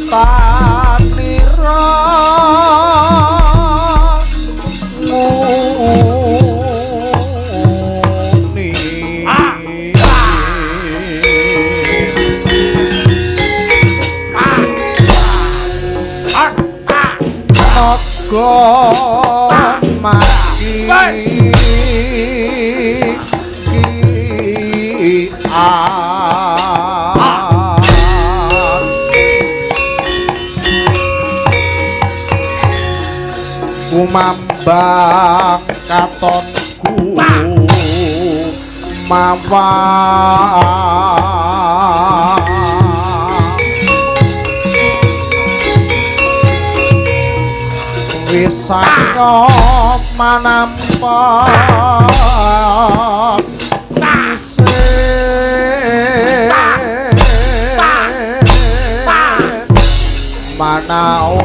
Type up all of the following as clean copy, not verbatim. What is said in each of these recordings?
Tanira nguni naga mati kumambang katonku mawang wisaya manampa manao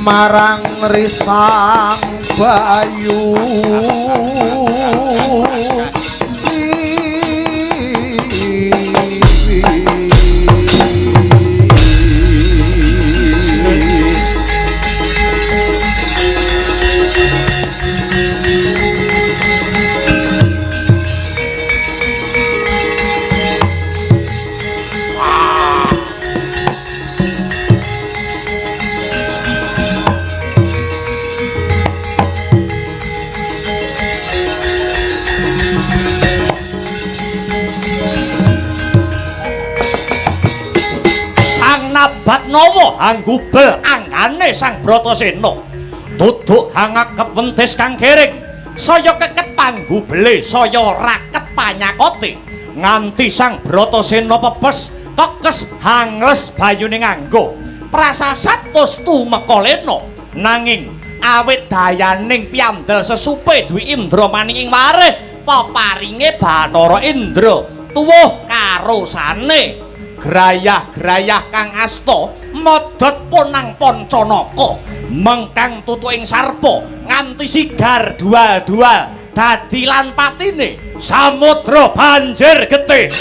marang risang bayu Nawa anggubel anggane Sang Bratasena duduk hangakep wentis kang giring saya keket panggubele saya raket panyakote nganti Sang Bratasena pepes kekes hangles bayune nganggo prasasat wis tumeka lena nanging awit dayaning piyandel sesupe Dwi Indra maniking warih peparinge Bathara Indra tuwuh karosane grayah-grayah kang asta modhot ponang pancanaka mengkang tutuking sarpa nganti sigar dual-dual dadi lan patine samudra banjir getih.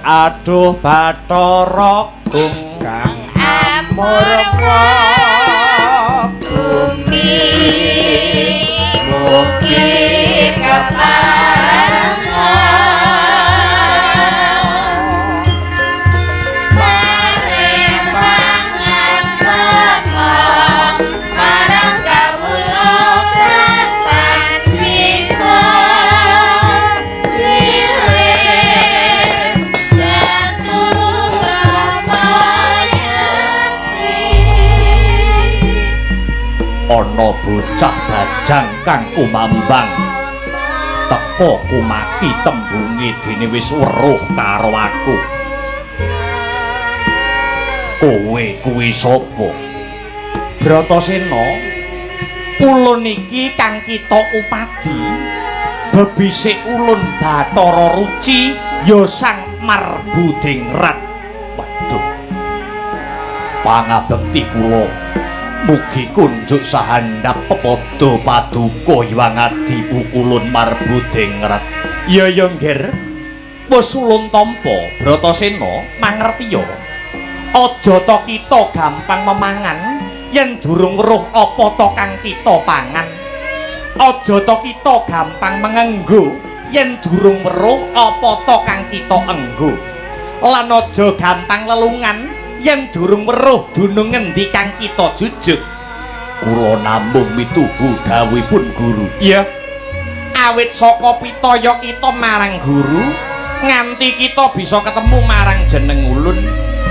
Aduh Bathara Gung kang amurwa bumi mugi keparengan paring pangaksama marang kawula pratan bisa. Ana bocah bajang kang kumambang teka kumaki tembunge dene wis weruh karo aku. Kowe kuwi sapa? Bratasena, ulun iki kang kita upadi bebisik ulun Bathara Ruci ya Sang Marbudingrat. Waduh, pangabekti kula mugi kunjuk sahandap pepadha paduka Hyang Adi Pukulun Marbudingrat. Ya ya ngger, wis ulun tampa Bratasena mangertiya. Aja ta kita gampang memangan yen durung weruh apa ta kang kita pangan. Aja ta kita gampang mengenggo yen durung weruh apa ta kang kita enggo. Lan aja gampang lelungan yen durung weruh dunung ngendi kang kita jujuk. Kula namung mituhu dawuhipun guru. Iya. Awit saka pitaya kita marang guru nganti kita bisa ketemu marang jeneng ulun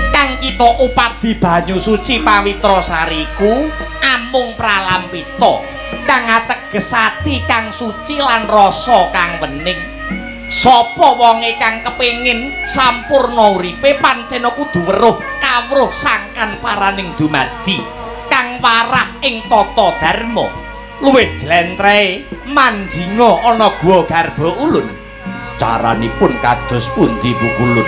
kang kita upadi banyu suci pawitra sariku amung pralampita kang ateges ati kang suci lan rasa kang wening. Sapa wonge kang kepengin sampurna uripe pancena kudu weruh kawruh sangkan paraning dumadi kang warah ing tata dharma. Luwih jlentrehe manjinga ana guwa garba ulun. Caranipun kados pundi Pukulun?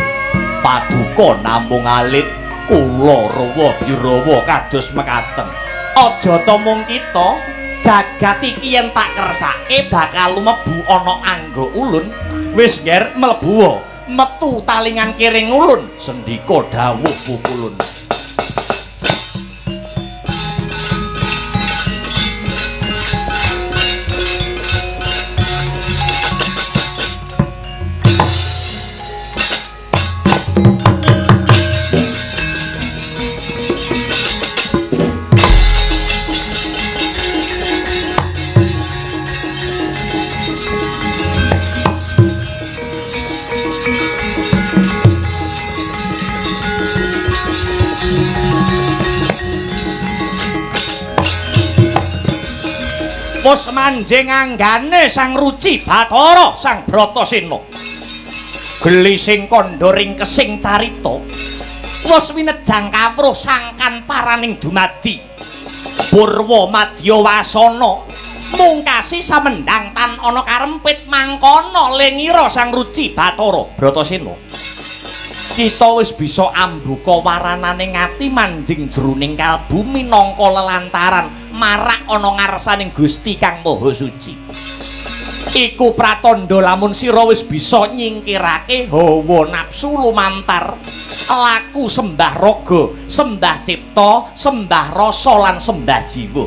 Paduka namung alit kula rawa birawa kados mekaten. Aja ta mung kita jagat iki yen tak kersake bakal lumebu ana angga ulun. Wis ngger mlebu metu talingan kiring ulun, sendika dawuh Pukulun. Wis manjing anggane Sang Ruci Bathara Sang Bratasena. Gelising kandha ringkesing carita wis winejang kawruh sangkan paraning dumadi. Purwa madya wasana mungkasi samendhang tan ana karempit mangkono lengira Sang Ruci Bathara Bratasena. Kita wis bisa ambuka waranane ngati manjing jroning kalbu minangka lelantaran marak ana ngarsaning Gusti Kang Maha Suci. Iku pratandha lamun sira wis bisa nyingkirake hawa nafsu lumantar laku sembah raga, sembah cipta, sembah rasa lan sembah jiwa.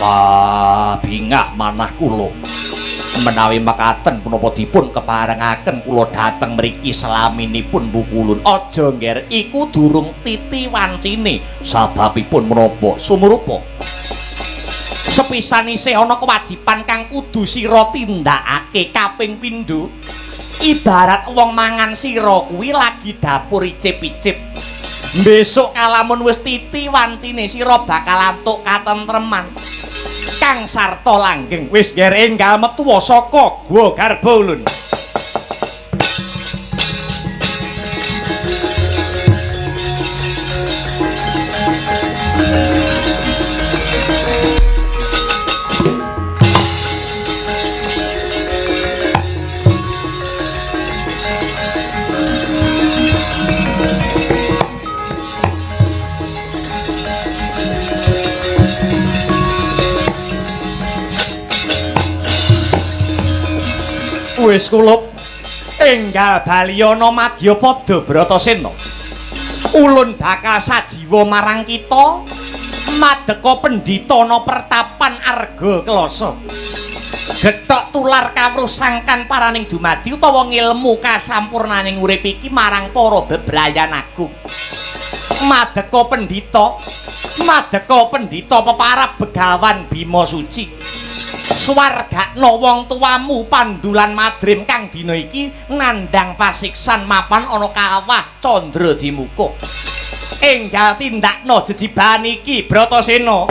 Wah, bingah manah kula. Menawi mekaten punapa dipun keparengaken kula dhateng mriki selaminipun Pukulun. Aja ngger, iku durung titi wancine. Sababipun menapa? Sumurupa. Sepisan isih ana kewajiban kang kudu sira tindakake kaping pindho. Ibarat wong mangan sira kuwi lagi dapur icip-icip. Besok kalamun wis titi wancine sira bakal antuk katentreman kang sarta langgeng. Wis nger enggal metu saka gua garba ulun. Wis kulup enggal baliyana madyapada Bratasena. Ulun bakal sajiwa marang kita madeka pendhita ana pertapan Arga Klasa. Gethok tular kawruh sangkan paraning dumadi utawa ngilmu kasampurnaning urip iki marang para bebrayan agung. Madeka pendhita, madeka pendhita peparab Begawan Bima Suci. Swargakno wong tuamu Pandulan Madrim kang dina iki nandhang pasiksan mapan ana kawah Candra Dimuka. Enggal tindakno jejibahan iki Bratasena.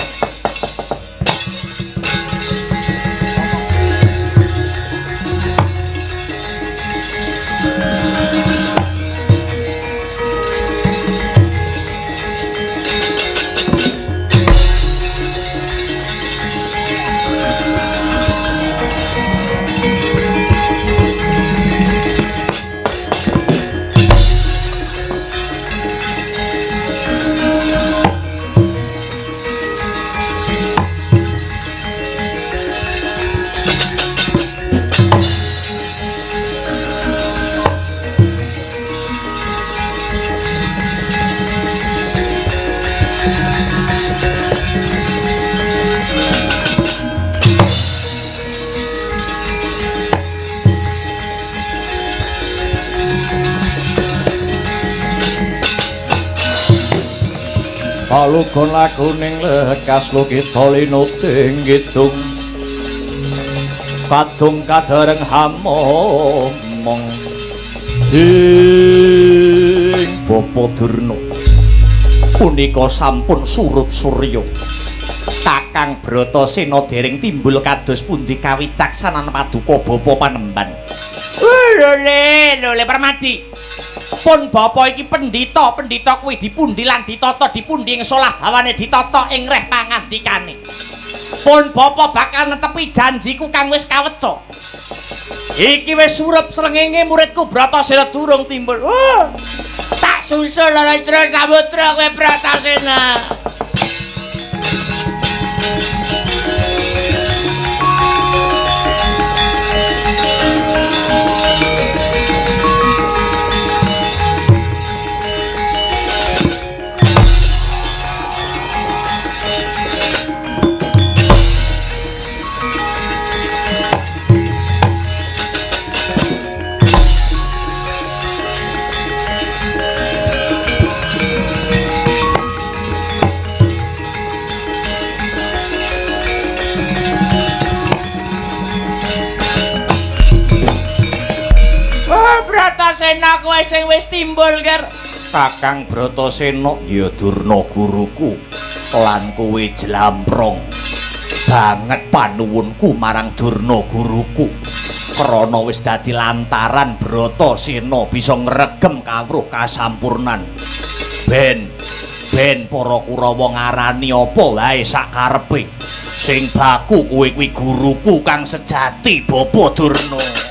Palugon lakuning lekas lukita linuting kidung kadung kadereng hamomong ing Bapa Durna punika sampun surut surya. Kakang Bratasena dereng timbul kados pundi kawicaksanan paduka Bapa Panemban. Lho le Permadi. Pun bapa iki pendhita, pendhita kuwi dipundi lan ditata dipundi ing solah bawane ditata ing reh pangandikane. Pun bapa bakal netepi janjiku kang wis kaweca. Iki wis surep srengenge muridku Bratasena durung timbul. Oh, tak susul Loro Samudra kowe Bratasena. Bratasena kowe sing wis timbul ger. Kakang Bratasena ya Durna guruku lan kowe jlamprong banget panuwunku marang Durna guruku krana wis dadi lantaran Bratasena bisa ngregem kawruh kasampurnan. Ben ben para Kurawa ngarani apa wae sakarepe sing baku kowe kuwi guruku kang sejati Bapa Durna.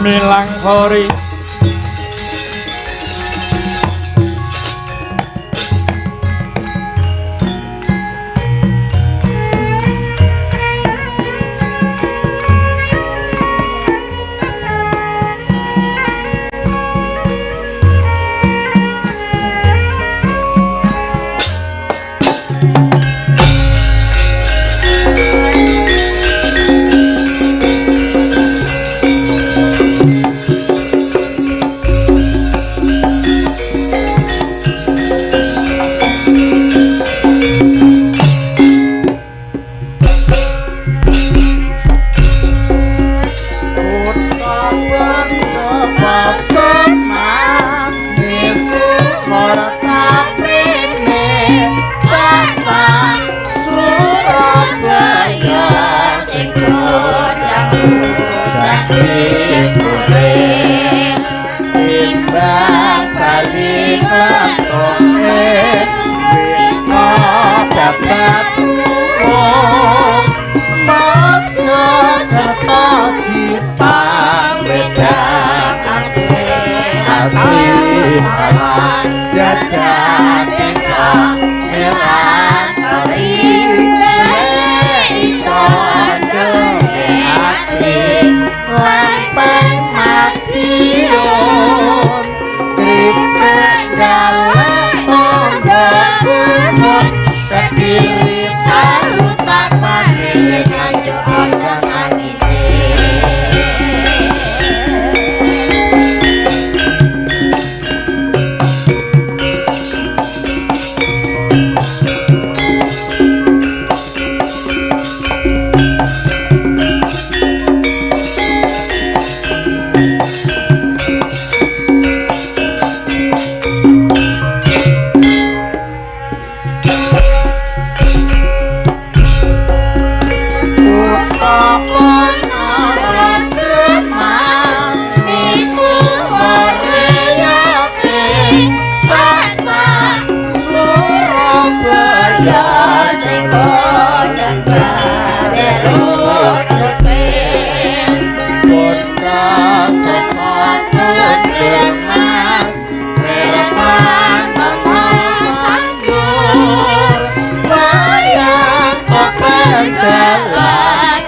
Milang kori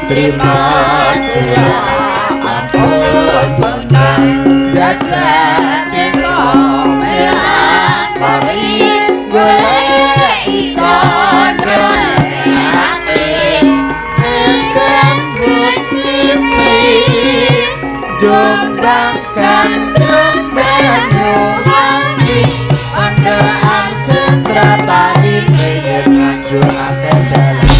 Terima sampun kondang jajah desa. lari goleki candra ati Ingkang Gusti Sri Jombang Gandrung Banyuwangi Pandaan Sendratari yen Nganjuk akeh daleme.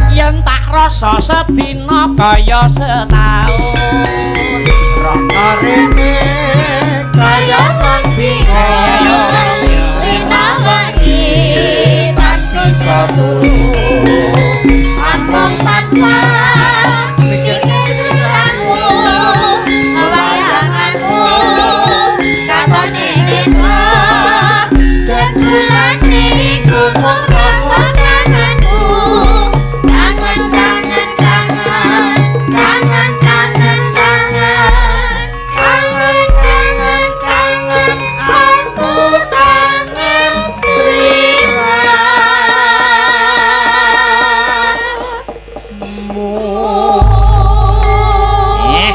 Yen tak rasa sedina kaya setaun, Rono rene kaya mandika Rina wangi tan bisa turu amung tansah mikir suratmu wayanganmu katone kita jebulane iku mung rasa kangenku kangen kangen kangen kangen kangen kangen kangen kangen kangen aku kangen sliramu. Eh.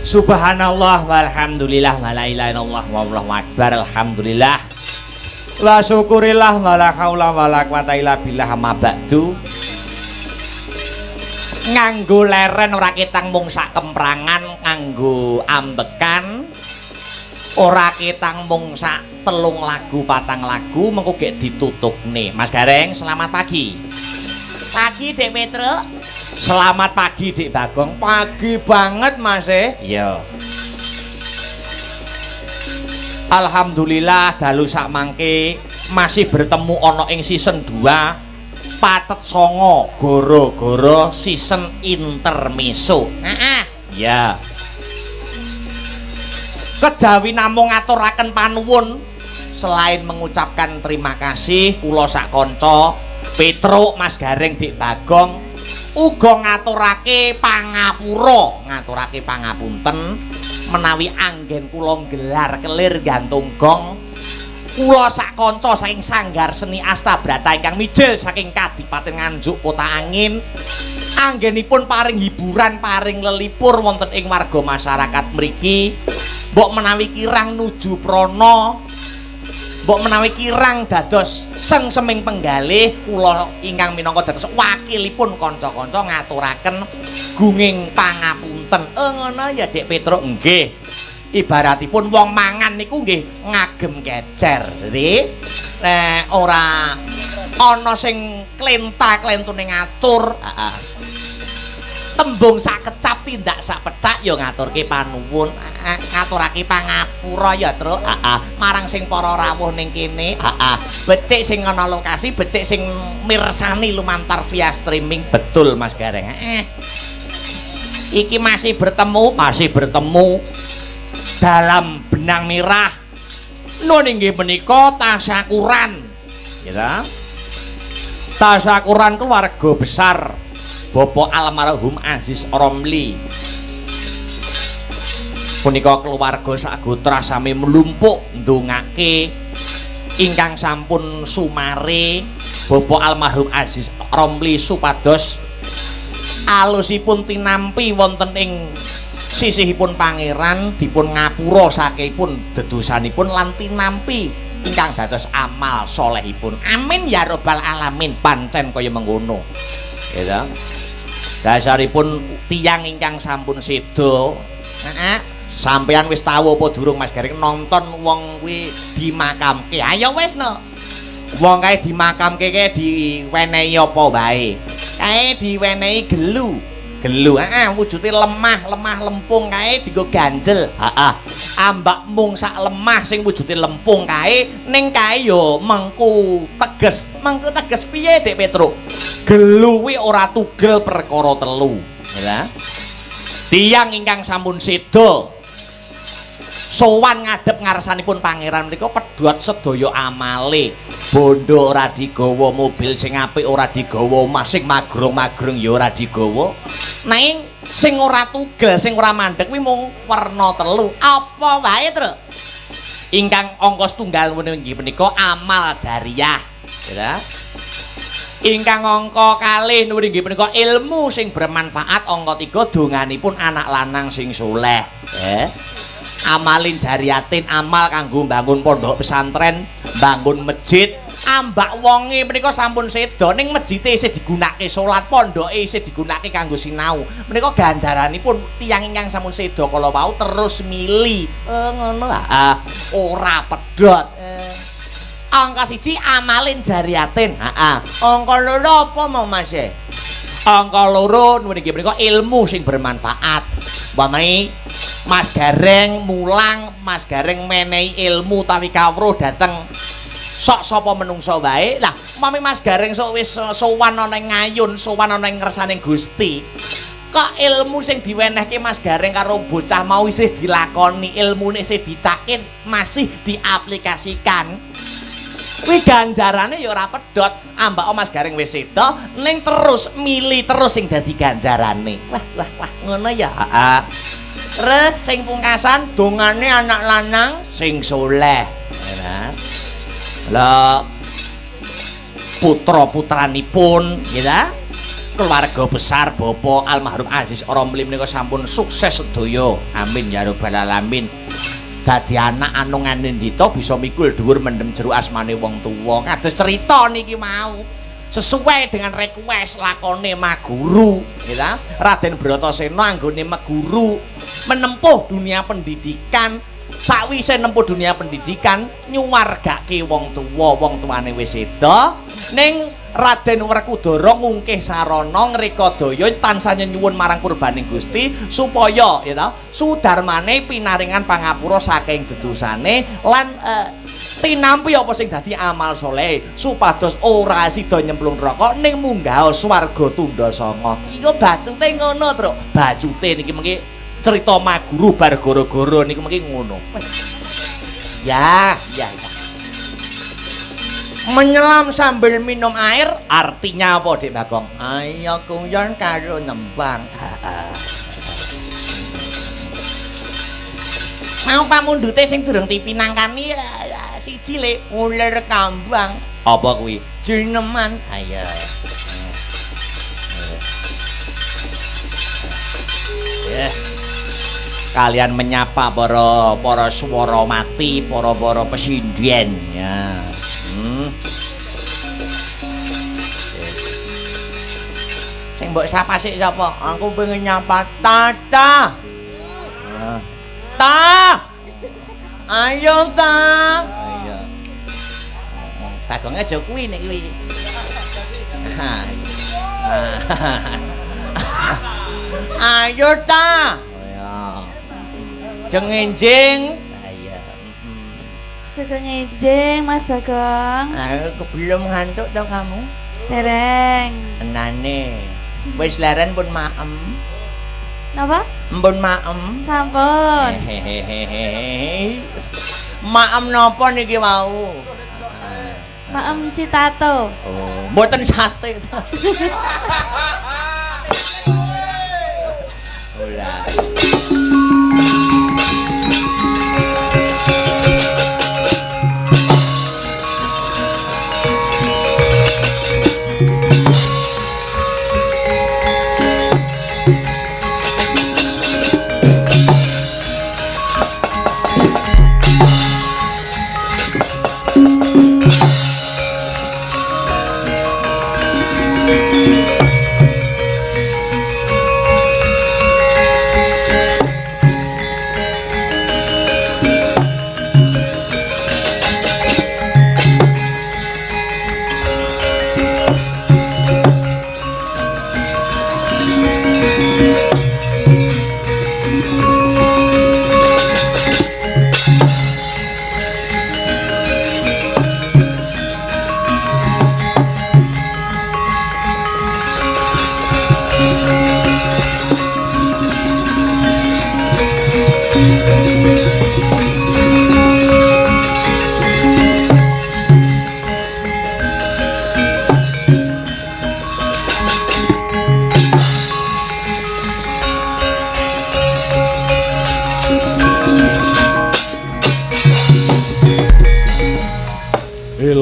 Subhanallah walhamdulillah wala ilaha illallah wallahu akbar alhamdulillah la syukurillah wala haula wala quwata illa billah amma ba'du. Nganggo leren ora ketang mung sak kemprangan, nganggo ambekan ora ketang mung sak telung lagu patang lagu mengko gek ditutukne. Mas Gareng, selamat pagi. Pagi Dek Petruk. Selamat pagi Dek Bagong. Pagi banget Mas e. Iya. Alhamdulillah dalu sakmangke masih bertemu ana ing season 2 Patet Songo goro-goro season intermezzo. Heeh. Iya. Kejawi namung ngaturaken panuwun selain mengucapkan terima kasih kula sak kanca Petruk, Mas Gareng, Dik Bagong uga ngaturake pangapura, ngaturake pangapunten menawi anggen kula nggelar kelir gantung gong. Kula sak kanca saking Sanggar Seni Astabrata ingkang mijil saking Kadipaten Nganjuk Kota Angin anggenipun paring hiburan, paring lelipur wonten ing warga masyarakat mriki. Mbok menawi kirang nuju prana, mbok menawi kirang dados sengseming penggalih, kula ingkang minangka dados wakilipun kanca-kanca ngaturaken gunging pangapunten. Ngono ya Dik Petruk. Nggih. Ibaratipun wong mangan niku nggih ngagem kecer. Dadi nek ora ana sing klenta-klentune ngatur, heeh. Tembung sak kecap tindak sak pecak ya ngaturke panuwun, ngaturake pangapura ya Truk, heeh. Marang sing para rawuh ning kene, heeh. Becik sing ana lokasi, becik sing mirsani lumantar via streaming. Betul Mas Gareng. Heeh. Iki masih bertemu dalam benang merah. Nun inggih menika tasakuran. Ya ta? Tasakuran keluarga besar Bapak almarhum Aziz Romli. Punika keluarga sagotra sami mlumpuk ndongake ingkang sampun sumare Bapak almarhum Aziz Romli supados alusipun tinampi wonten ing sisihipun pangeran, dipun ngapura sakipun dedosanipun lan tinampi ingkang dados amal solehipun. Amin ya robbal alamin. Pancen kaya mengkono. Ya ta? Dasaripun tiyang ingkang sampun seda, heeh, sampean wis tau apa durung Mas Gareng nonton wong kuwi dimakamke? Ayo wis no. Wong kae dimakamke kae diwenehi apa wae. Kae diwenehi gelu. Gelu, heeh, wujude lemah, lemah lempung kae dienggo ganjel. Heeh. Ambak mung sak lemah sing wujude lempung kae, ning kae ya mengku teges. Mengku teges piye, Dik Petruk? Gelu kuwi ora tugel perkara telu. Ya. Tiyang ingkang sampun seda sowan ngadhep ngarsanipun pangeran menika pedhot sedaya amale. Bondo ora digawa, mobil sing apik ora digawa, omah sing magrong-magrong ya ora digawa. Nanging sing ora tugel, sing ora mandheg kuwi mung werna telu. Apa wae, Truk? Ingkang angka setunggal inggih punika amal jariyah. Ya. Ingkang angka kalih nuwun inggih punika ilmu sing bermanfaat, angka 3 donganipun anak lanang sing soleh. Amalin jariatin, amal kanggo mbangun pondok pesantren, mbangun masjid. Ambak wonge menika sampun seda, ning masjide isih digunakake salat, pondoke isih digunakake kanggo sinau. Menika ganjaranipun tiyang ingkang sampun seda kala wau terus mili. Ngono ah, ora pedhot. Angka 1 amalin jariatin. Heeh. Angka 2 apa mau Mas? Angka 2 nuwun inggih menika ilmu sing bermanfaat. Umpamane Mas Gareng mulang, Mas Gareng menehi ilmu utawi kawruh dhateng sok sapa menungsa wae. Lah, umpami Mas Gareng sok wis sowan ana ing ngayun, sowan ana ing ngersaning Gusti. Kok ilmu sing diwenehke Mas Gareng karo bocah mau isih dilakoni, ilmune isih dicakit, masih diaplikasikan. Kuwi ganjarane ya ora pedhot. Ambak Mas Gareng wis seda, ning terus mili terus sing dadi ganjarane. Wah, wah, wah, ngono ya. Heeh. Terus sing pungkasan dongane anak lanang sing soleh. Lah putra-putranipun ya, keluarga besar Bapak almarhum Aziz Romli menika sampun sukses sedaya. Amin ya rabbal alamin. Dadi anak anung anindita bisa mikul dhuwur mendem jero asmane wong tuwa. Kados cerita niki mau. Sesuai dengan request lakone maguru, ya. Raden Bratasena anggone meguru menempuh dunia pendidikan. Sakwise nempuh dunia pendidikan nyuwargake wong tuwa, wong tuane wis seda. Ning Raden Werkudara ngungkih sarana ngrekadaya tansah nyuwun marang kurbaning Gusti supaya ya ta sudarmane pinaringan pangapura saking dedosane lan tinampi apa sing dadi amal soleh supados ora sida nyemplung neraka ning munggah swarga tunda sanga. Iku bacute ngono, Truk. Bacute niki mengki cerita maguru bar gara-gara niku mengki ngono. Ya, ya, ya. Menyelam sambil minum air artinya apa, Dik Bagong? Ayo kuyon karo nembang. Mau pamundhute sing durung dipinangkani siji le uler kambang. Apa kuwi? Jineman. Ayo. Ya. Kalian menyapa para swara mati, para-para pesindhen ya. Sing mbok sapa sik sapa? Aku pengen nyapa Tata. Ta. Ayo ta. Ayo. Bagonge aja kuwi nek kuwi. Ayo ta. Ayo. Jengenjing. Ayo. Sugeng enjing Mas Bagong. Aku belum ngantuk toh kamu? Dereng. Tenane. Wis leren pun maem. Napa? Mpun maem. Sampun. Hehehe. Maem napa niki wau? Maem citato. Oh, mboten sate. Ora.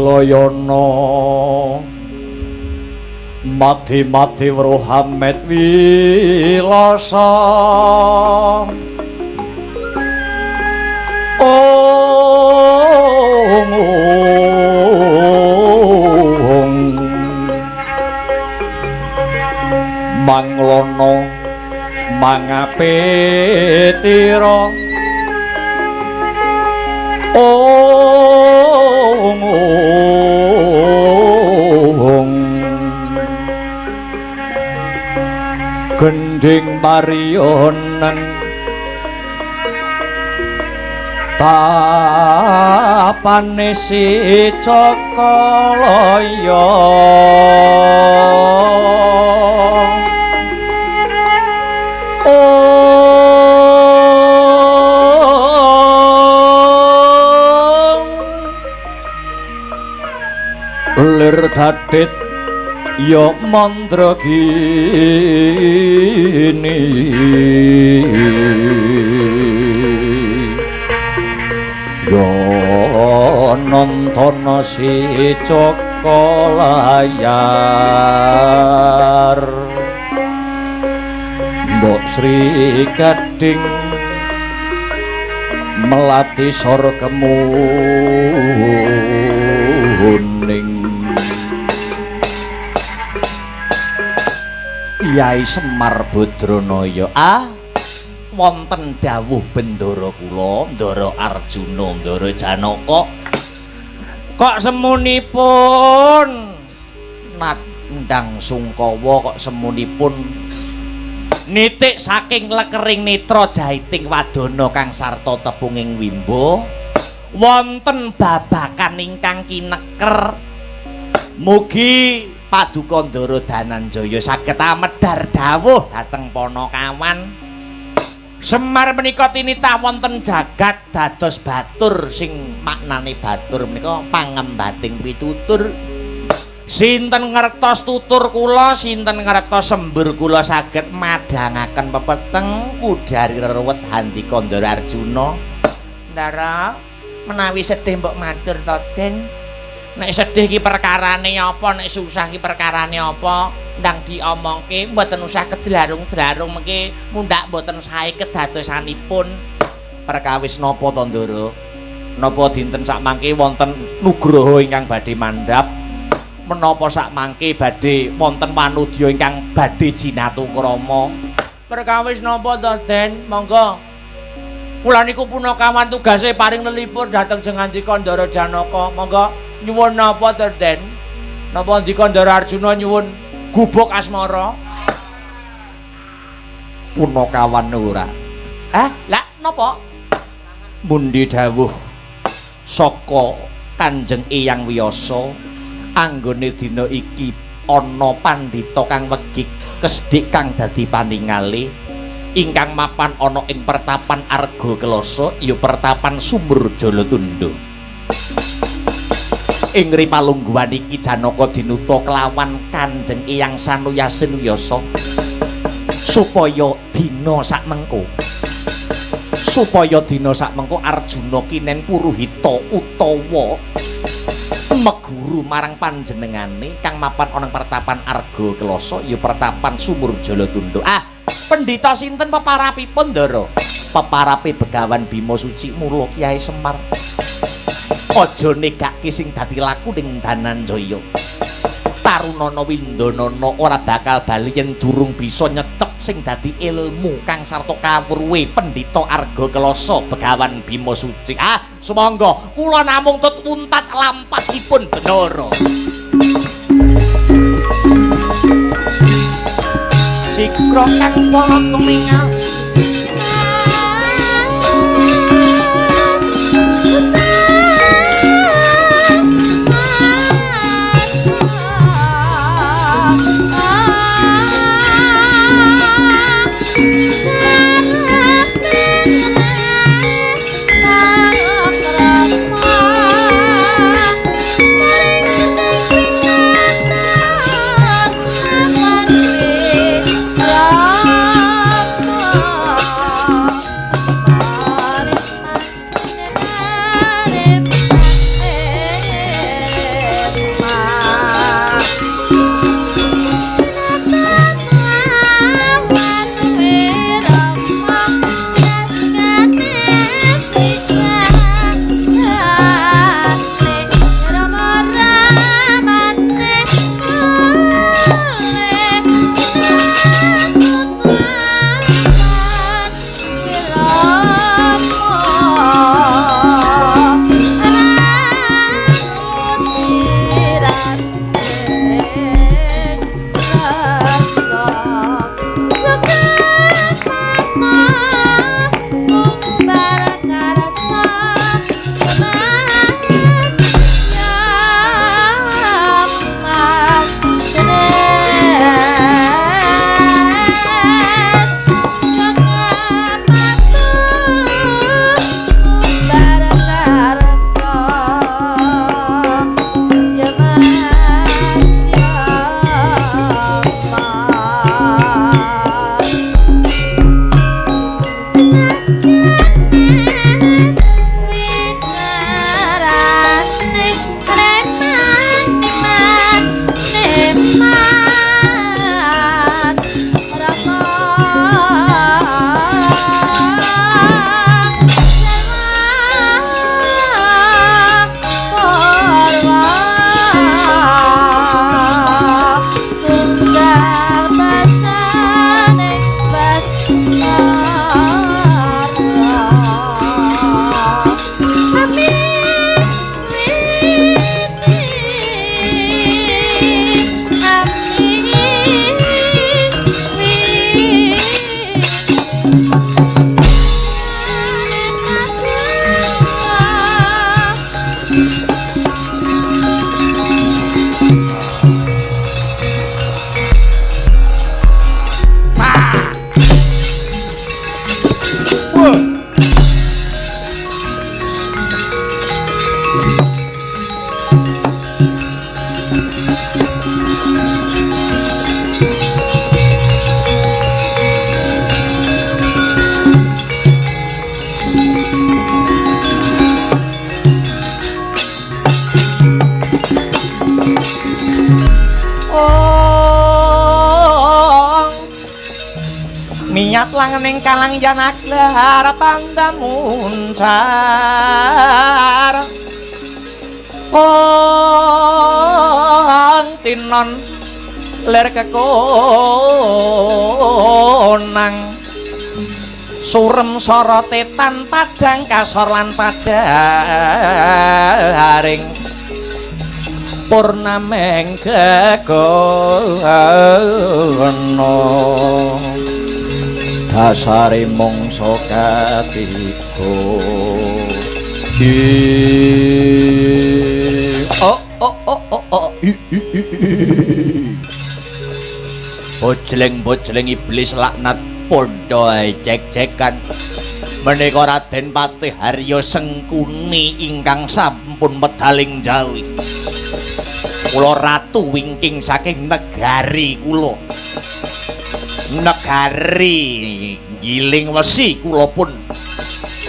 Loyono mati-mati weruh hamet wilasa. Ong ong manglono mangapetira. Ong ong gendhing marionen tapane si Cakalaya. Lir dadit ya mandragini. Ya nontono si Jaka layar. Mbok Sri Gading melati sor kemuning. Yai Semar Badranaya, ah wonten dawuh bendara kula, Ndara Arjuna, Ndara Janaka. Kok semunipun nandhang sungkawa, kok semunipun nitik saking lekering netra jaiting wadana kang sarta tepunging wimbo wonten babakan ingkang kineker. Mugi Paduka Ndara Dananjaya saged amedhar dawuh dhateng Panakawan. Semar menika tinitah wonten jagat dados batur sing maknane batur menika pangembating pitutur. Sinten ngertos tutur kula, sinten ngertos sembur kula saged madhangaken pepeteng udari reruwet handika Ndara Arjuna. Ndara, menawi sedih mbok matur to, Den. Nek sedih ki perkarane apa, nek susah ki perkarane apa, ndang diomongke, mboten usah kedlarung-dlarung mengke mundhak mboten sae kedadosanipun. Perkawis napa to, Ndara? Napa dinten sakmangke wonten nugroho ingkang badhe mandhap? Menapa sakmangke badhe wonten manudya ingkang badhe jinatukrama? Perkawis napa to, Den? Monggo. Kula niku punakawan tugase paring lelipur dhateng jengandika Ndara Janaka. Monggo nyuwun napa to, Den? Napa ndika Ndara Arjuna nyuwun gubuk asmara? Punakawan ora. Hah? Lah napa? Mundi dawuh saka Kanjeng Eyang Wiyasa anggone dina iki ana pandhita kang wegik kesdik kang dadi paningale ingkang mapan ana ing pertapan Arga Kelasa ya pertapan Sumur Jalatundha. Ing ripalungguhan iki Janaka dinuta kelawan Kanjeng Eyang Sanuyasin Wiyasa supaya dina sakmengko Arjuna kinen puruhita utawa meguru marang panjenengane kang mapan ana pertapan Arga Kelasa ya pertapan Sumur Jalatundha. Ah, pendhita sinten peparapipun, Ndara? Peparape Begawan Bima Suci mula Kyai Semar. Aja negake sing dadi laku ning Dananjaya. Tarunana Windanana ora bakal bali yen durung bisa nyecep sing dadi ilmu kang sarta kawruhe pendhita Arga Kelasa Begawan Bima Suci. Ah, sumangga kula namung tut untat lampahipun Bendara. Sikra kang para tumingal Oh. Langening kalang yanaglar pandamuncar tinon lir kekonang surem sorote tan padang kasor lan padaring purnameng gegono dasare mangsa katiga. Oh oh oh oh oh. Bojleng-bojleng iblis laknat padha cek-cekan. Menika Raden Patih Harya Sengkuni ingkang sampun medaling jawi. Kula ratu wingking saking negari kula. Negari Giling Wesi kula pun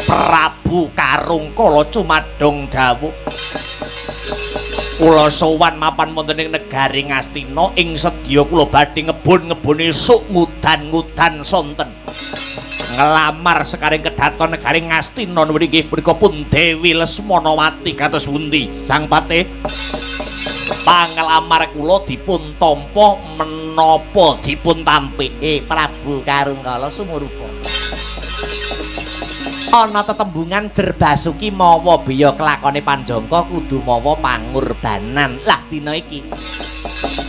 Prabu Karungkala cumadong dawuh. Kula sowan mapan wonten ing negari Ngastina ing sedya kula badhe ngebun-ngebune esuk ngudan-ngudan sonten. Nglamar sekaring kedaton negari Ngastina nuwun inggih punika pun Dewi Lesmanawati kados pundi Sang Patih? Panglamar kula dipun tampa menapa dipun tampi? Prabu Karungkala sumurupa. Ana tetembungan Jerbasuki mawa beya kelakone panjangka kudu mawa pangurbanan. Lah dina iki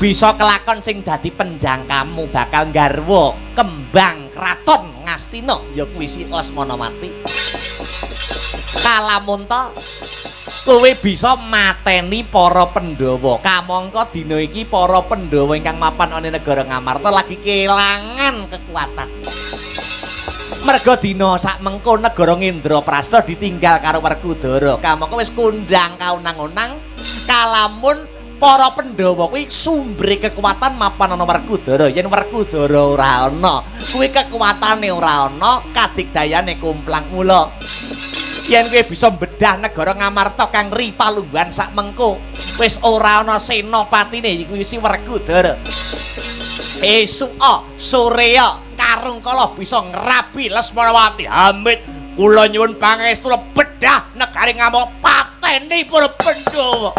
bisa kelakon sing dadi penjangkamu bakal nggarwa kembang kraton Ngastina ya kuwi si Lesmanawati. Kalamunta kowe bisa mateni para Pandhawa. Kamangka dina iki para Pandhawa ingkang mapan ana negara Ngamarta lagi kelangan kekuatan. Merga dina sakmengko negara Ngendraprasta ditinggal karo Werkudara. Kamangka wis kondhang kaunang-unang kalamun para Pandhawa kuwi sumbre kekuatan mapan ana Werkudara. Yen Werkudara ora ana, kuwi kekuatane ora ana, kadigdayane komplang. Mula yen kowe bisa mbedah negara Ngamarta kang ripalungguhan sakmengko wis ora ana senopatine iku si Werkudara. Esuka soreya Karungkala bisa ngrabi Lesmanawati. Amit kula nyuwun pangestu bedah negari Ngamuk pateni para Pandhawa.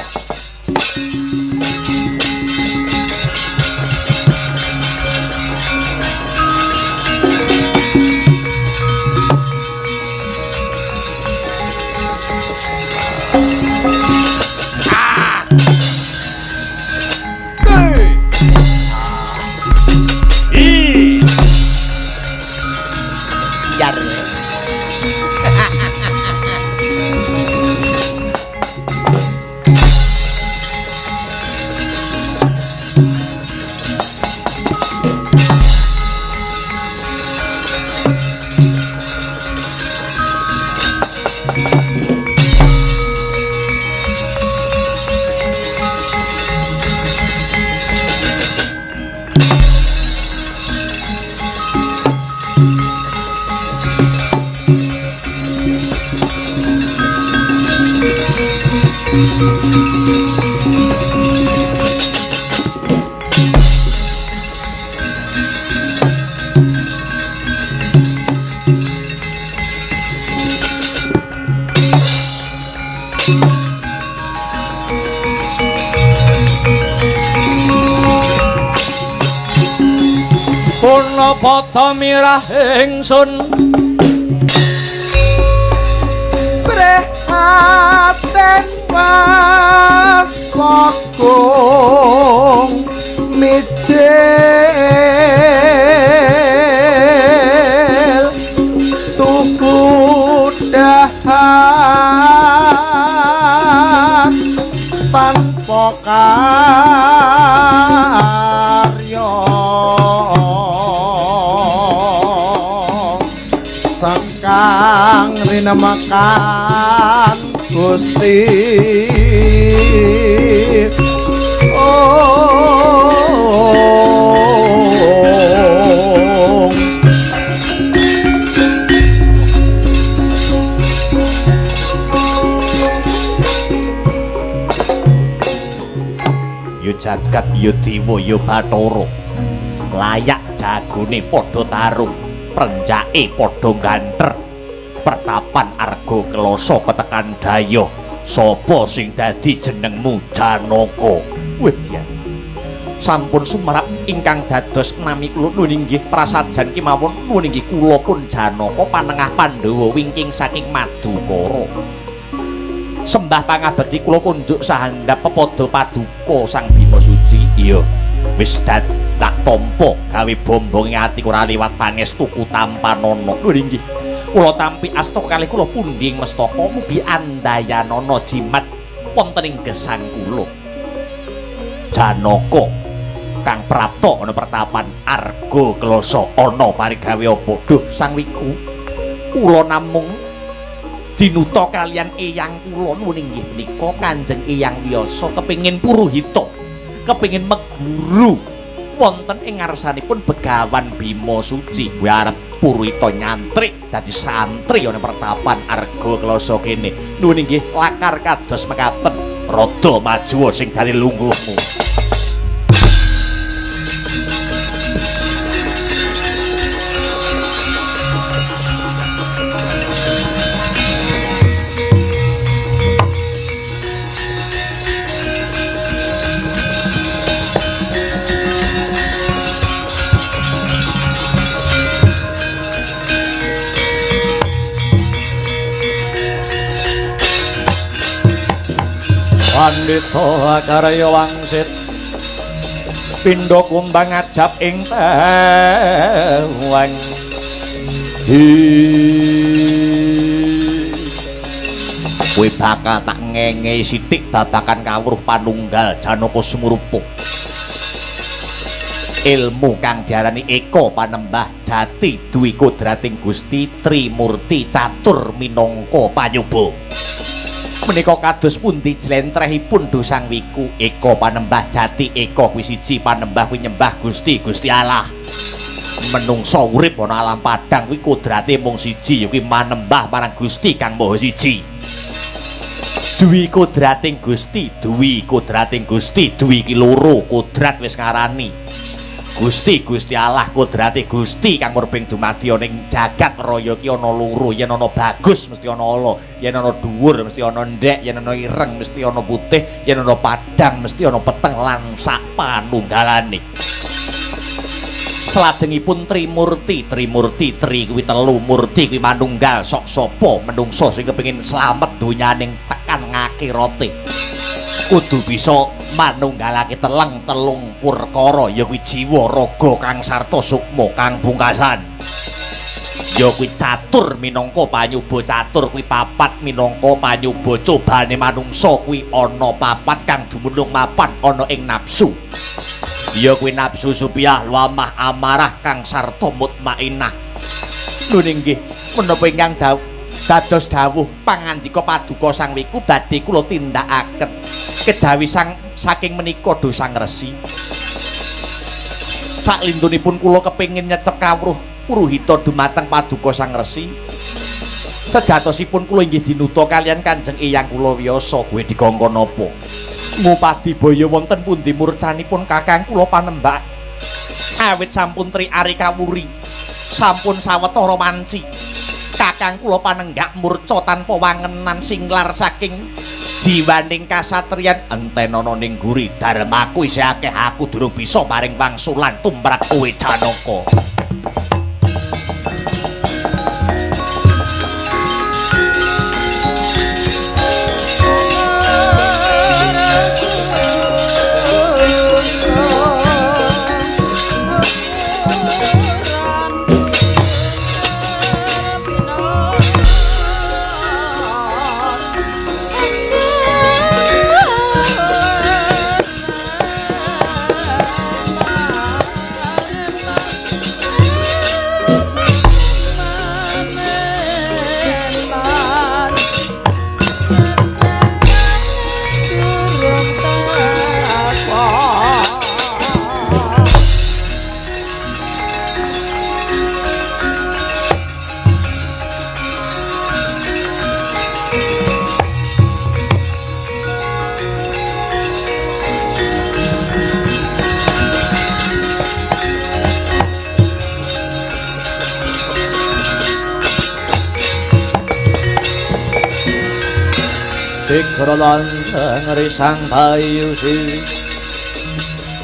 Punapa mirah ingsun prihatin was kokong mijil tuku dahar tanpa karya kang rinemakan Gusti. Oh, yo jagat yo dewa yo bathara layak jagone padha tarung. Prenjake padha ganter. Pertapan Arga Kelasa ketekan dayoh. Sapa sing dadi jenengmu Janaka? Wedyan. Sampun sumerap ingkang dados nami kula nuwun inggih prasajan kemawon nuwun inggih kula pun Janaka panengah Pandhawa wingking saking Madukara. Sembah pangabekti kula kunjuk sahandap pepada paduka Sang Bima Suci. Iya, wis tak tampa gawe bombonge atiku ora liwat pangestuku tampanana. Nuwun inggih. Kula tampi asta kalih kula pundi ing mestaka mugi andayanana jimat wonten ing gesang kula. Janaka kang prapta ana pertapan Arga Kelasa ana parigawe apa? Duh Sang Wiku, kula namung dinuta kalian eyang kula nuwun inggih menika Kanjeng Eyang Wiyasa kepengin puruhita, kepengin meguru wonten ing ngarsanipun Begawan Bima Suci. Kuwi arep puruhita nyantri dadi santri ana pertapan Arga Kelasa kene. Nuwun inggih lakar kados mekaten. Rada maju sing dadi lungguhmu. Pandita karya wangsit pindha kumbang ajab ing tewang. Kowe bakal tak ngenge sithik babakan kawruh panunggal Janaka Sumurupa. Ilmu kang diarani Eka Panembah Jati Dwi Kodrating Gusti Trimurti Catur minangka panyuba. Menika kados pundi jlentrehipun Duh Sang Wiku? Eka Panembah Jati, Eka kuwi siji, Panembah kuwi nyembah Gusti, Gusti Allah. Menungsa urip ana alam padhang kuwi kodrate mung siji, ya kuwi manembah marang Gusti kang Maha Siji. Dwi kodrating Gusti, dwi kodrating Gusti, dwi iki loro kodrat wis ngarani. Gusti, Gusti Allah kodrate Gusti kang murbeng dumadi ana ing jagat raya iki ana loro, yen ana bagus mesti ana ala, yen ana dhuwur mesti ana ndhek, yen ana ireng mesti ana putih, yen ana padhang mesti ana peteng lan sak panunggalane. Salajengipun Trimurti, Trimurti tri kuwi telu, murti kuwi manunggal, sok sapa menungsa sing kepengin slamet donyaning tekan ngakirate kudu bisa manunggalake teleng telung perkara, ya kuwi jiwa, raga, kang sarta sukma kang pungkasan. Ya kuwi catur minangka panyuba, catur kuwi papat minangka panyuba cobane manungsa kuwi ana papat kang dumunung mapan ana ing nafsu. Ya kuwi nafsu supiah, luamah, amarah, kang sarta mutmainah. Nuwun inggih menapa ingkang dados dawuh pangandika paduka Sang Wiku badhe kula tindakaken kejawi sang saking menika Duh Sang Resi. Saklintunipun kula kepengin nyecep kawruh puruhita dumateng paduka Sang Resi. Sejatosipun kula inggih dinuta kalian Kanjeng Eyang kula Wiyasa. Kowe dikongkon napa? Ngupadi baya wonten pundi murcanipun kakang kula panembak. Awit sampun tri ari kawuri, sampun sawetara wanci. Kakang kula panenggak murca tanpa wangenan singlar saking jiwaning kasatriyan. Entenana ning guri dharmaku isih akeh, aku durung bisa paring wangsulan tumrap kowe Janaka. Digrolan ngrisang bayusi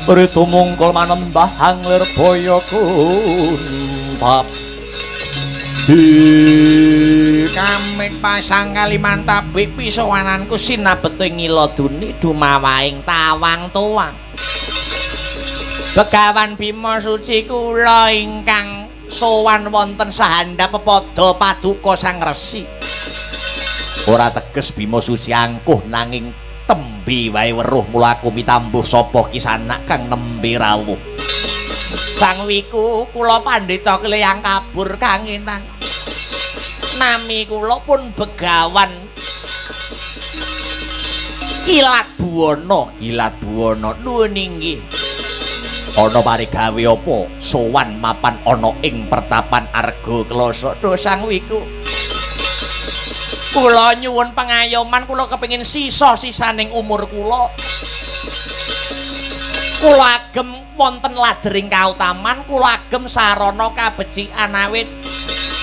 Ritu mungkul manembah anglir boyo kuntap. Kamit pasang Kalimantabi pisowananku sinabete ngiladuni dumawaing tawang tuwang. Begawan Bima Suci kula ingkang sowan wonten sahandap pepada paduka Sang Resi. Ora teges Bima Suci angkuh nanging tembe wae weruh mula aku mitambuh sapa kisanak kang nembe rawuh. Sang Wiku kula pandhita kleyang kabur kangenan. Nami kula pun Begawan Kilat Buwana. Kilat Buwana nuwun inggih. Ana parigawe apa sowan mapan ana ing pertapan Arga Klasa? Duh Sang Wiku, kula nyuwun pangayoman, kula kepengin sisa-sisaning umur kula. Kula agem wonten lajering kautaman, kula agem sarana kabecikan awit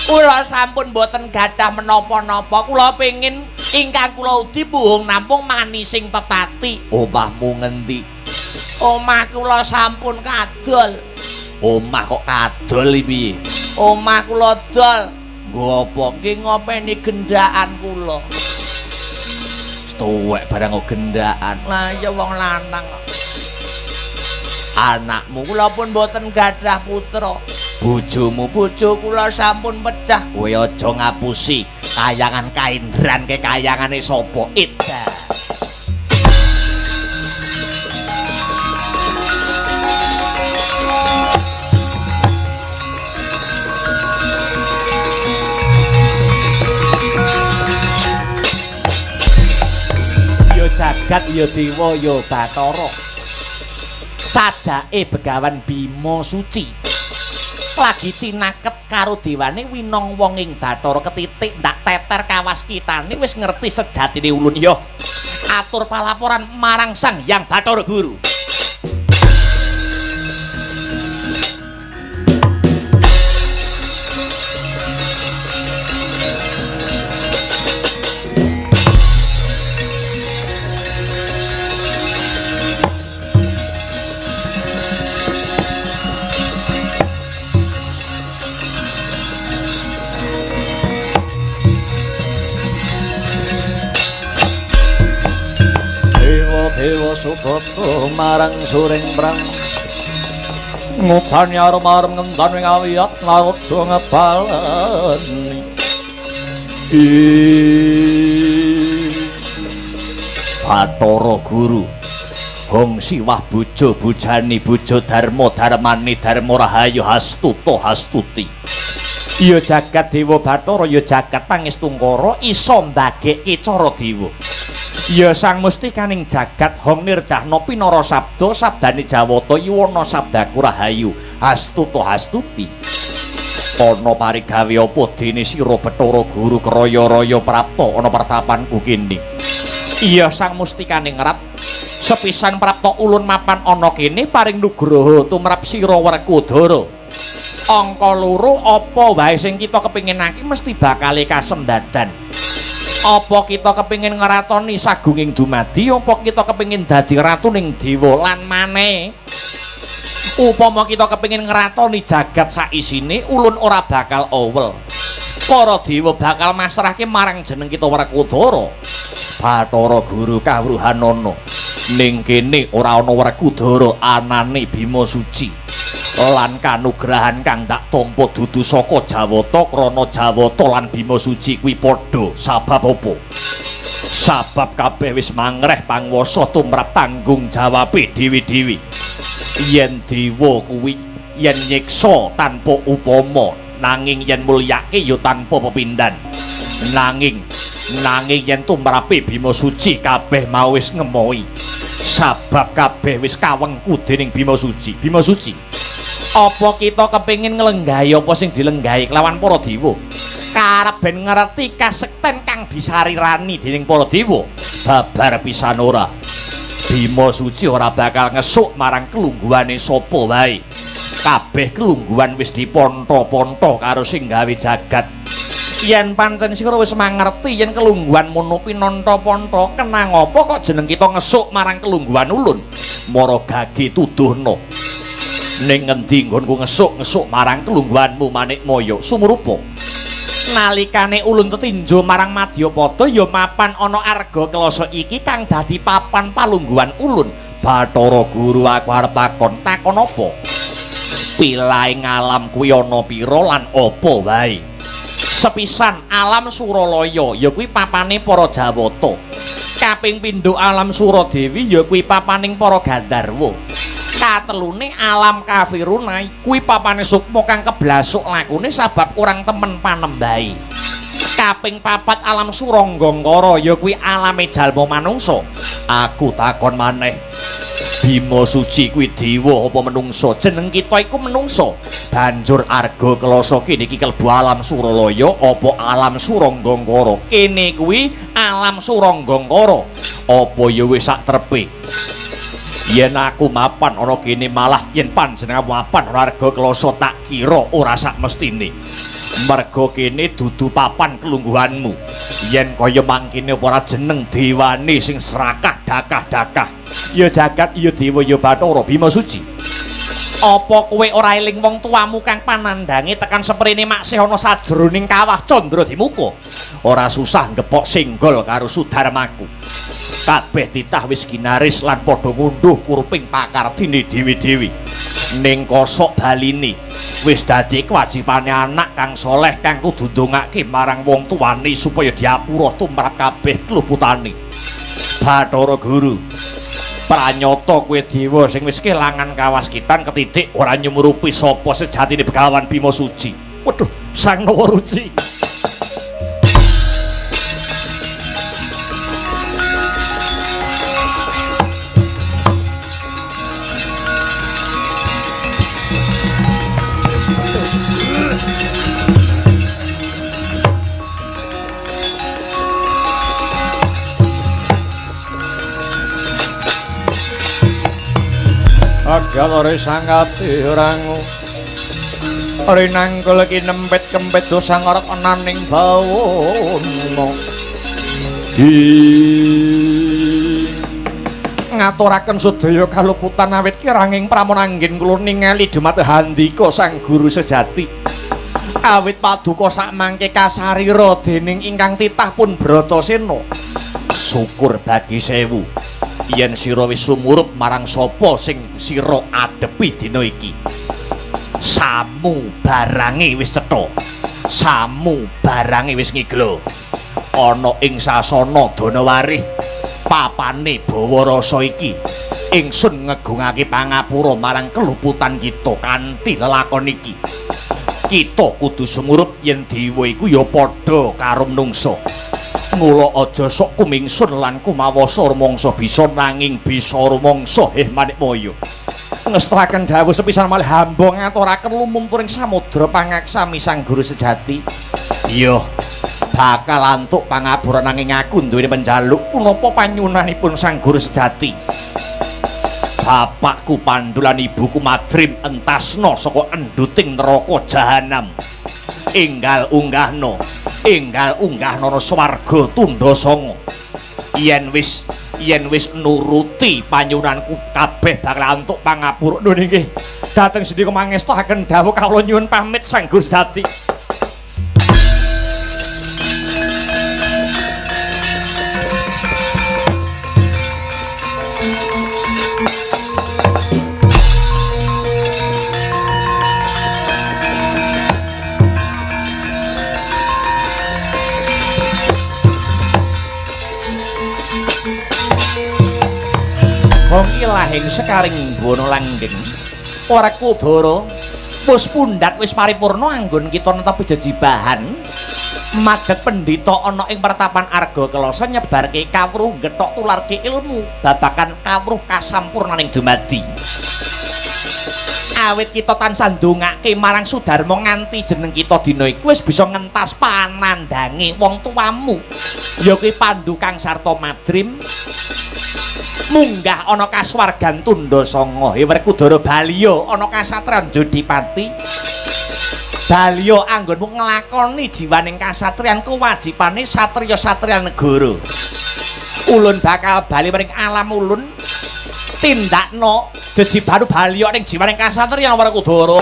kula sampun boten gadah menapa-napa. Kula pengin ingkang kula udi puhung nampung manising pepati. Omahmu ngendi? Omah kula sampun kadol. Omah kok kadol piye? Omah kula dol. Nggo apa? Nggih ngopeni gendaan kula. Tuwek barang kok gendaan. Lah ya wong lanang. Anakmu kula pun boten gadah putra. Bojomu? Bojo kula sampun pecah. Kowe aja ngapusi. Kayangan kaindran ke kayangane sapa? Ida. Ya jagat ya dewa ya Bathara. Sajake Begawan Bima Suci lagi cinaket karo dewane winong wong ing Bathara ketitik ndak teter kawaskitane wis ngerti sejatine ulun. Yo atur palaporan marang Sang Hyang Bathara Guru. Dewa Subata marang suring prang ngupani arem-arem ngentan wing awiyat naroda ngebaleni. Bathara Guru Hong siwah bojo bojani bojo dharma dharmani dharma rahayu hastuta hastuti. Ya jagat dewa Bathara ya jagat pangestungkara iso mbageke cara dewa. Ya Sang Mustikaning jagat hong nirdahna pinara sabda sabdane Jawata yuwana sabdaku rahayu hastuta hastuti. Ana parigawe apa dene sira Bathara Guru kraya-raya prapta ana pertapanku kene? Iya Sang Mustikaning rat sepisan prapta ulun mapan ana kene paring nugraha tumrap sira Werkudara. Angka loro apa wae sing kita kepinginake mesti bakale kasembadan. Apa kita kepingin ngratoni sagunging dumadi, apa kita kepingin dadi ratuning dewa lan maneh upama kita kepingin ngratoni jagat saisine ulun ora bakal owel. Para dewa bakal masrahke marang jeneng kita Werkudara. Bathara Guru kawruhanana ning kene ora ana Werkudara anane Bima Suci lan kanugrahan kang tak tampa dudu saka Jawata krana Jawata lan Bima Suci kuwi padha. Sabab apa? Sabab kabeh wis mangreh panguwasa tumrap tanggung jawabe dhewe-dhewe. Yen dewa kuwi yen nyiksa tanpa upama, nanging yen mulyake ya tanpa pepindhan. Nanging yen tumrape Bima Suci kabeh mau wis ngemohi. Sabab kabeh wis kawengku dening Bima Suci. Bima Suci, apa kita kepingin nglenggahi apa sing dilenggahi kelawan para dewa? Karep ben ngerti kasekten kang disarirani dening para dewa. Babar pisan ora. Bima Suci ora bakal ngesuk marang kelungguhane sapa wae. Kabeh kelungguhan wis diponto-ponto karo sing gawe jagat. Yen pancen sira wis mangerti yen kelungguhan mono pinanta-panta, kenang apa kok jeneng kita ngesuk marang kelungguhan ulun? Mara gage tuduhna. Ning ngendi nggonku ngesuk-ngesuk marang kelungguhanmu Manikmaya? Sumurupa. Nalikane ulun tetinjo marang Madyapada ya mapan ana Arga Kelasa iki kang dadi papan palungguhan ulun. Bathara Guru aku arep takon, takon apa? Pilaing alam kuwi ana pira lan apa wae? Sepisan alam Suralaya ya kuwi papane para Jawata. Kaping pindho alam Suradewi ya kuwi papaning para Gandharwa. Katelune alam Kafiruna kuwi papane sukma kang keblasuk lakune sabab kurang temen panembahe. Kaping papat alam Suranggangkara ya kuwi alame jalma manungsa. Aku takon maneh, Bima Suci kuwi dewa apa menungsa? Jeneng kita iku menungsa. Banjur Arga Kelasa kene iki klebu alam Suralaya apa alam Suranggangkara? Kene kuwi alam Suranggangkara. Apa ya wis sak trepe? Yen aku mapan ana kene malah yen panjenengan mapan ana Arga Kelasa tak kira ora sak mestine. Merga kene dudu papan kelungguhanmu. Yen kaya mangkene apa ora jeneng dewane sing serakah dakah-dakah. Ya jagat ya dewa ya Bathara Bima Suci. Apa kowe ora eling wong tuamu kang panandhange tekan seprene maksih ana sajroning kawah Candra Dimuka? Ora susah ngepok senggol karo sudarmaku. Kabeh titah wis ginaris lan padha ngunduh kuruping pakardine dhewe-dhewe. Ning kosok baline wis dadi kewajibane anak kang soleh kang kudu ndongake marang wong tuane supaya diapura tumrap kabeh kluputane. Bathara Guru, pranyata kowe dewa sing wis kelangan kawaskitan ketitik ora nyumurupi sapa sejatine Begawan Bima Suci. Waduh, Sang Nawaruci. Agalore sangati rangu rinangkul kinempit kempit dosa ngorok ananing bawono di ngaturaken sedaya kaluputan awit kiranging pramana anggen kula ningali dumateng handika sang guru sejati. Awit paduka sakmangke kasarira dening ingkang titah pun Bratasena. Syukur bagi sewu yen sira wis sumurup marang sapa sing sira adepi dina iki. Samu barange wis cetha, samu barange wis ngiglo. Ana ing sasana Danawarih papane bawa rasa iki, ingsun ngegungake pangapura marang keluputan kita kanthi lelakon iki. Kita kudu sumurup yen dewa iku ya padha karo menungsa. Mula aja sok kumingsun lan kumawasa rumangsa bisa nanging bisa rumangsa heh Manikmaya. Ngestakaken dawuh sepisan malih hamba ngaturaken lumumturing samudra pangaksami sang guru sejati. Iya, bakal antuk pangapura nanging aku duweni penjaluk punapa panyunanipun sang guru sejati. Bapakku Pandu lan ibuku Madrim entasna saka enduting neraka jahanam. Enggal unggahna, enggal unggahna swarga tundha sanga. Yen wis nuruti panyunanku kabeh bakal antuk pangapura. Lho nggih, dhateng sendika mangestaken dawuh kawula nyuwun pamit sang guru sejati. Ilahing sekaring bono langgeng ora kudara wis pundhat wis paripurna anggon kita netepi jejibahan madhep pendhita ana ing pertapan Arga Kelasa nyebarke kawruh ngethok tularke ilmu babakan kawruh kasampurnaning dumadi. Awit kita tansah ndongake marang Sudarma nganti jeneng kita dina iku wis bisa ngentas panandhange wong tuamu ya kuwi Pandu kang sarta Madrim munggah ana kasuwargan tundha sanga Werkudara Baliya ana kasatran Jodipati. Balya anggonmu nglakoni jiwaning kasatriyan kewajibane satriya-satriyan negara. Ulun bakal bali maring alam ulun tindakno jejibanu balya ning jiwaning kasatriyan Werkudara.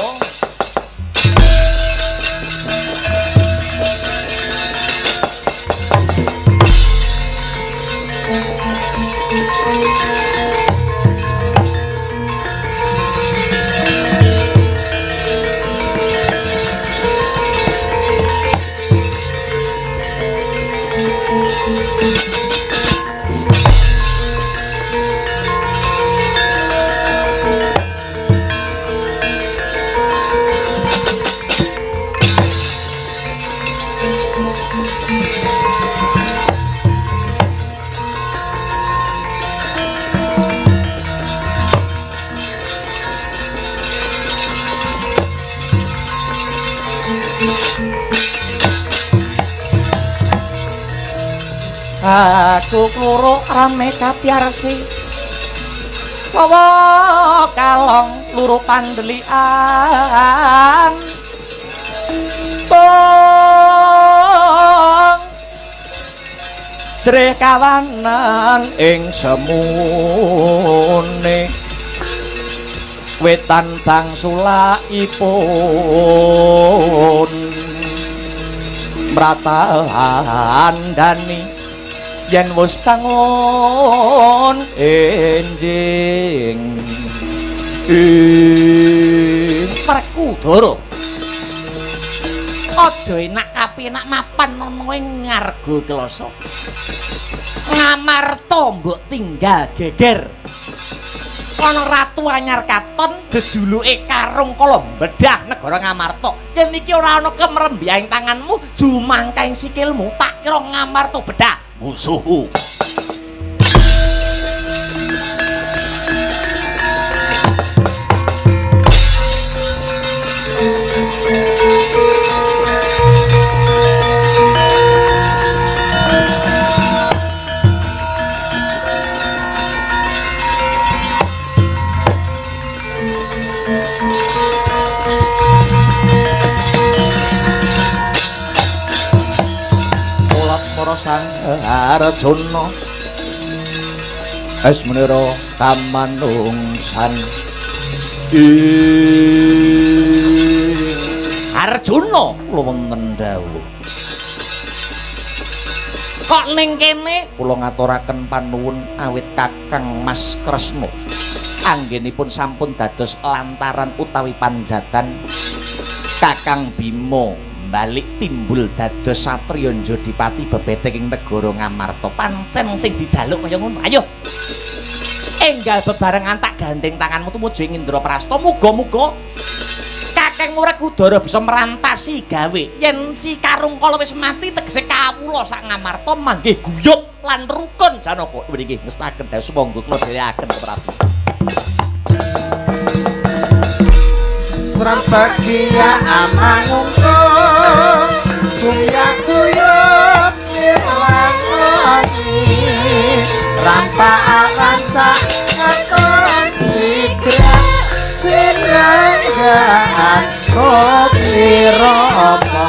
Aku kluruk rame kapiarsi wawa kalong luru pandelian tong jrih kawanan ing semune wetan bangsulakipun mratahandani yen wis bangun enjing Werkudara aja enak kapenak mapan ana ing ngarga klasa Ngamarta mbok tinggal geger ana ratu anyar katon jejuluke Karung Kala bedah negara Ngamarta. Yen iki ora ana kemrembiyang tanganmu jumangkaing sikilmu tak kira Ngamarta bedah musuhku. Sang Arjuna es menira kamanungsan Arjuna kula wonten dawuh. Kok ning kene kula ngaturaken panuwun awit Kakang Mas Kresna anggenipun sampun dados lantaran utawi panjatan Kakang Bima balik timbul dados satriya Jodipati bebeteng ing negara Ngamarta. Pancen sing dijaluk kaya ngono. Ayo enggal bebarengan tak gandeng tanganmu tumuju ing Indraprasta. Muga-muga Kakang Werkudara bisa merantasi gawe. Yen si Karung Kala wis mati tegese kawula sak Ngamarta manggih guyub lan rukun Janaka. Mriki ngestaken dawuh sumangga kula dherekaken Prabu. Srabagia amangungkung guyub nilangoni rampaan rancak katon sigrak sinenggaan kotirama.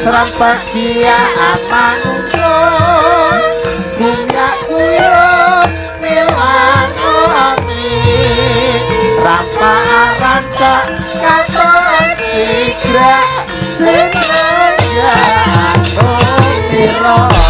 Srabagia amangungkung guyub nilangoni rampaan rancak katon sigrak sinenggaan kotirama.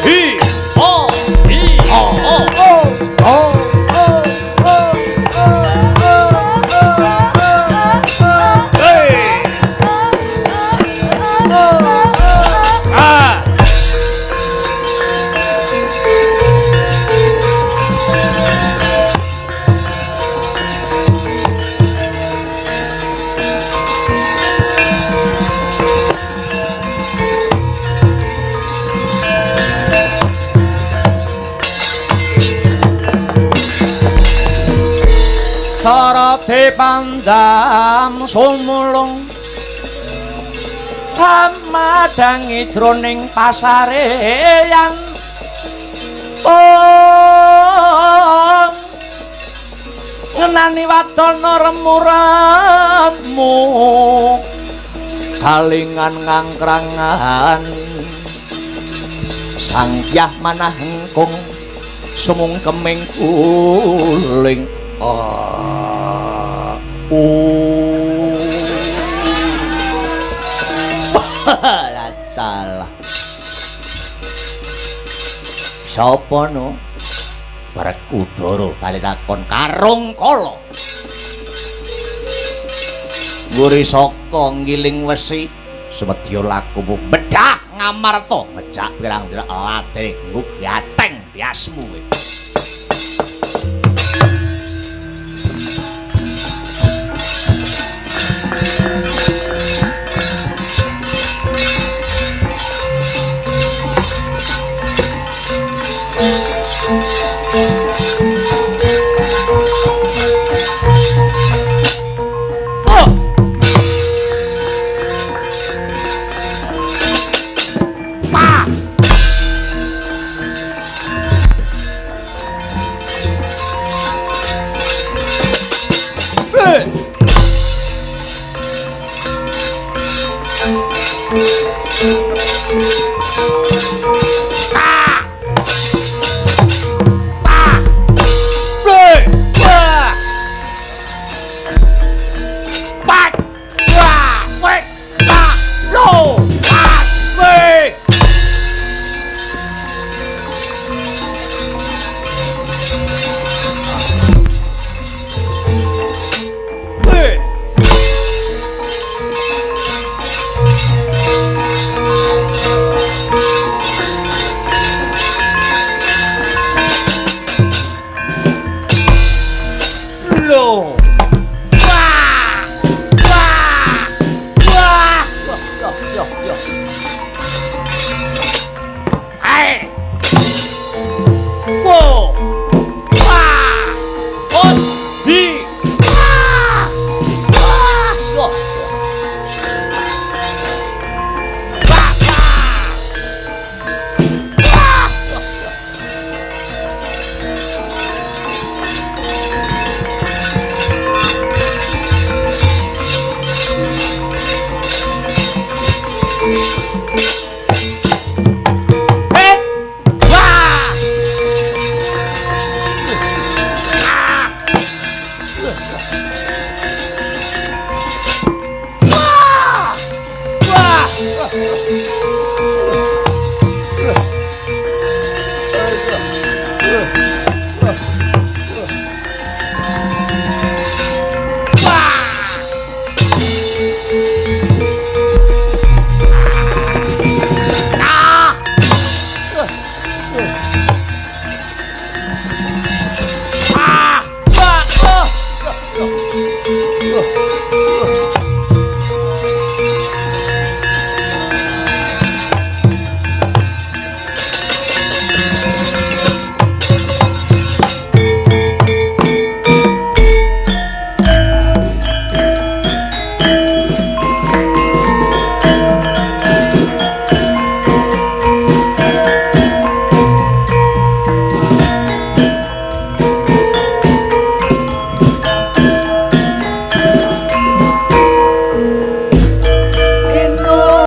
Hi ho hi ho ho Oh oh oh oh oh oh. Hey. Ah. Sarate pandam sumulung Hamadangi jroning pasareyan. Oh, ngenani wadana remu-remu kalingan ngangkrangan sangkyah manah engkung sumungkeming guling. Ah, oh. Sapa no? Werkudara bali takon karung kala. Nguri saka ngiling wesi sumedya lakumu bedah Ngamarta ngejak pirang-pirang latih nggugateng biasmu kowe. Lho.